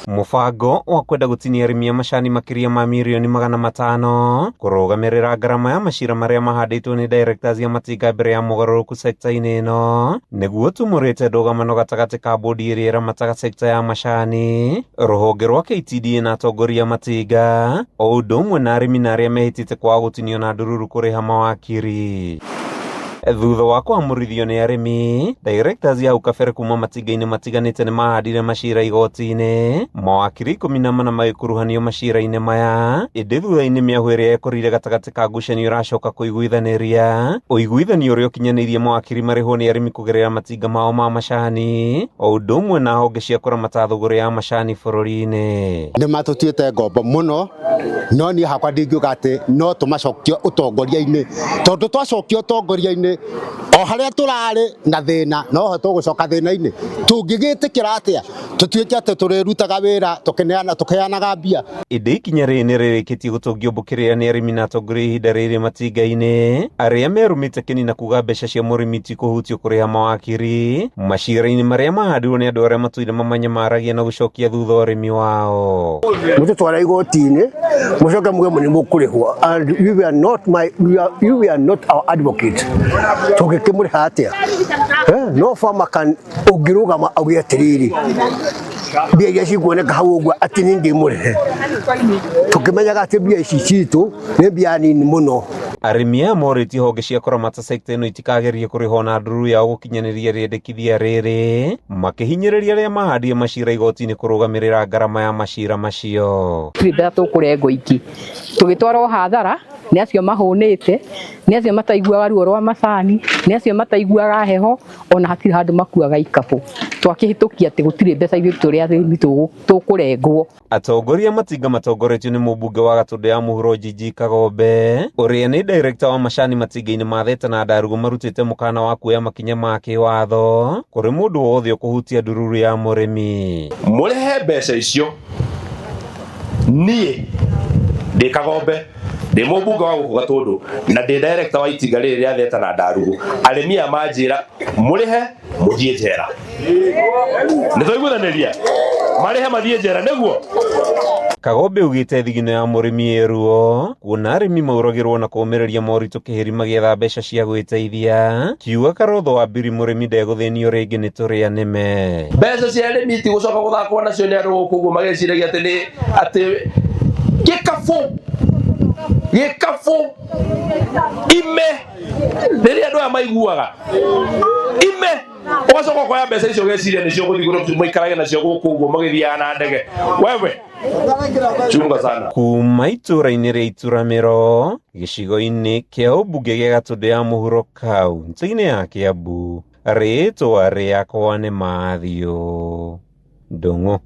Mũbango wa kwenda gũtinia arĩmi a macani makĩria ma mirioni 500 kũrũgamĩrĩra ngarama ya macira marĩa mahandĩtwo nĩ directors ya matinga mbere ya mũgarũrũku sekta-inĩ ĩno nĩguo tumũrĩte ndũgamano gatagatĩ ka bodi ĩrĩa ĩramataga sekta ya macani, rũhonge rwa KTDA na atongoria a matinga o ũndũ ũmwe na arĩmi na arĩa mehĩtĩte kwaga gũtinio na ndururu kũrĩha mawakiri. Thutha wa kũamũrithio nĩ arĩmi, directors ya hau kabere kuma matinga-inĩ matiganĩte nĩ mahandire macira igoti-inĩ, mawakiri 14 magĩkuruhanio macira-inĩ maya, ĩndĩ thutha-inĩ mĩahũ ĩrĩa yekorire gatagatĩ ka ngucanio ĩracoka kũiguithanĩria, ũiguithanio ũrĩa ũkinyanĩirie mawakiri marĩhwo nĩ arĩmi kũgerera matinga mao ma macani, o ũndũ ũmwe na honge cia kũramata thũgũrĩ ya macani bũrũri-inĩ. Nĩ matũtuĩte ngombo mũno, no niĩ hakwa ndingiuga atĩ no tũmacokie ũtongoria-inĩ, tondũ twacokio ũtongoria-inĩ o harĩa tũrarĩ na thĩna noho tũgũcoka thĩna-inĩ. Tũngĩgĩtĩkĩra atĩa tũtuĩke atĩ tũrĩrutaga wĩra tũkĩneana tũkĩheanaga mbia? Ĩndĩ ikinya rĩrĩ nĩ rĩrĩkĩtie gũtũngio mbũkĩrĩra nĩ arĩmi na atongoria ihinda rĩrĩ matinga-inĩ arĩa merũmĩte kĩni na kuga mbeca cia mũrĩmi tikũhutio kũrĩha mawakiri macira-inĩ marĩa mahandirwo nĩ andũ arĩa matũire mamanyamaragia na gũcokia thutha ũrĩmi wao. Mũtũtwara igoti-inĩ mũcoke muge nĩ mũkũrĩhwo, and you were not my you, are, you were not our advocate. Tũngĩkĩmũrĩha atĩa? No farmer can ũngĩrũgama auge atĩrĩrĩ, mbia iria cikuoneka hau ũguo atĩ nĩ ndĩmũrĩhe, tũkĩmenyaga atĩ mbia ici citũ nĩ mbia nini mũno. Arĩmi aya morĩtie honge cia kũramata sekta ĩno itikagerie kũrĩhwo na ndururu yao gũkinyanĩria rĩendekithia rĩrĩ, makĩhinyĩrĩria arĩa mahandire macira igoti-inĩ kũrũgamĩrĩra ngarama ya macira macio. Tũtirĩ mbeca tũkũrengwo ingĩ, tũgĩtwarwo hathara nĩ acio mahũnĩte, nĩ acio mataiguaga ruo rwa macani, nĩ acio mataiguaga heho, ona hatirĩ handũ makuaga ikabũ. Twakĩhĩtũkia atĩ gũtirĩ mbeca ithuĩ tũrĩ athĩni tũkũrengwo. Atongoria a matinga matongoretio nĩ mũmbunge wa Gatũndũ ya Mũhuro Njinji Kagombe ũrĩa nĩ director wa macani matinga-inĩ ma Theta na Ndarugu marutĩte mũkana wa kuoya makinya ma kĩwatho kũrĩ mũndũ wothe ũkũhutia ndururu ya mũrĩmi. Mũrĩhe mbeca icio niĩ ndĩ Kagombe, ndĩ mũmbunge wa gũkũ Gatũndũ na ndĩ director wa itinga rĩrĩ rĩa Theta na Ndarugu. Arĩmi aya manjĩra mũrĩhe mũthiĩ njera. Nĩ twaiguithanĩria marĩhe mathiĩ njera nĩguo. Kagombe augĩte thigino ya mũrĩmi ĩ ruo kuona arĩmi mauragĩrwo na kũmĩrĩria moritũ kĩhĩri magĩetha mbeca cia gwĩteithia, kiuga Karotho wa Mbiri mũrĩmi ndegũthĩnio rĩngĩ nĩ tũrĩa nĩme. Mbeca cia arĩmi itigũcoka gũthakwo nacio nĩ andũ gũkũ ũguo magĩciragia atĩ nĩ atĩ gĩkabũ gĩkabũ ime rĩrĩa andũ aya maiguaga ime ũgacoka ũkoya mbeca icio ũgeciria nĩcio ũgũthiĩ mũikarage nacio gũkũ ũguo mũgĩthiaga na ndege wewe chunga sana. Kuma itũũra-inĩ rĩa Ituramĩro gĩcigo-inĩ kĩa ũmbunge gĩa Gatũndũ ya Mũhuro kaunti-inĩ ya Kiambu, rĩtwa rĩakwa nĩ Mathiũ Ndung'u.